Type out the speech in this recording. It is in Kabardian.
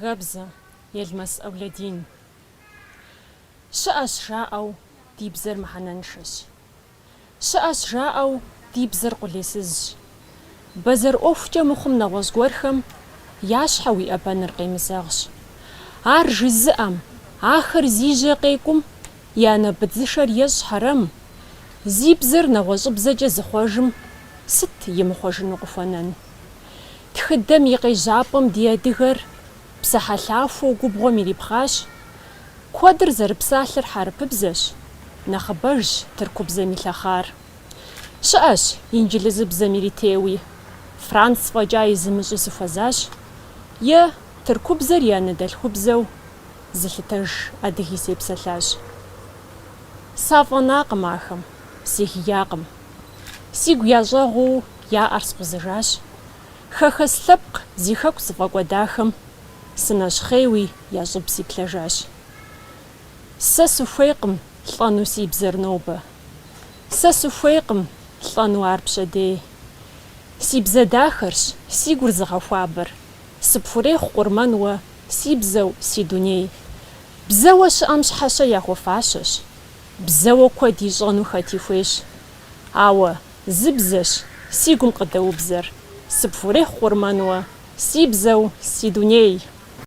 Адыгэбзэ, Елмэс ӏэулэдин. Щыӏэщ жаӏэу ди бзэр мыхьэнэншэщ. Щыӏэщ жаӏэу ди бзэр къулейсызщ. Бэзэр ӏуэхукӏэ мыхъум нэгъуэщӏ гуэрхэм я щхьэ уиӏэбэныр къемызэгъщ. Ар жызыӏэм, ахэр зи жьэ къекӏум и анэ быдзышэр ещӏ хьэрэм, зи бзэр нэгъуэщӏыбзэкӏэ зыхъуэжым сыт имыхъуэжыну къыхуэнэн? Тхыдэм и къежьапӏэм ди адыгэр псыхьэлъахуэу губгъуэм ирипхъащ. Куэдыр зэрыпсалъэр хьэрыпыбзэщ, нэхъыбэжщ тыркубзэм илъэхъар. Щыӏэщ инджылызыбзэм иритеуи, франц фӏэкӏа зымыщӏи сыхуэзащ, е тыркубзэр и анэдэлъхубзэу зылъытэж адыги сепсэлъащ. Сафӏэнакъым ахэм, сегиякъым. Сигу ящӏэгъуу я ӏэр скъузыжащ. Хэхэс лъэпкъ зи хэку зыфӏэкӏуэдахэм сынэщхъейуи я щӏыб сиплъэжащ. Сэ сыхуейкъым лӏэну си бзэр нобэ. Сэ сыхуейкъым лӏэну ар пщэдей. Си бзэ дахэрщ си гур зыгъэхуабэр, сыпхурехъу къурмэн уэ си бзэу си дуней. Бзэуэ щыӏэм щхьэщэ яхуэфащэщ, бзэуэ куэд ищӏэну хэти хуейщ. Ауэ зы бзэщ си гум къыдэубзэр, сыпхурехъу къурмэн уэ си бзэу си дуней.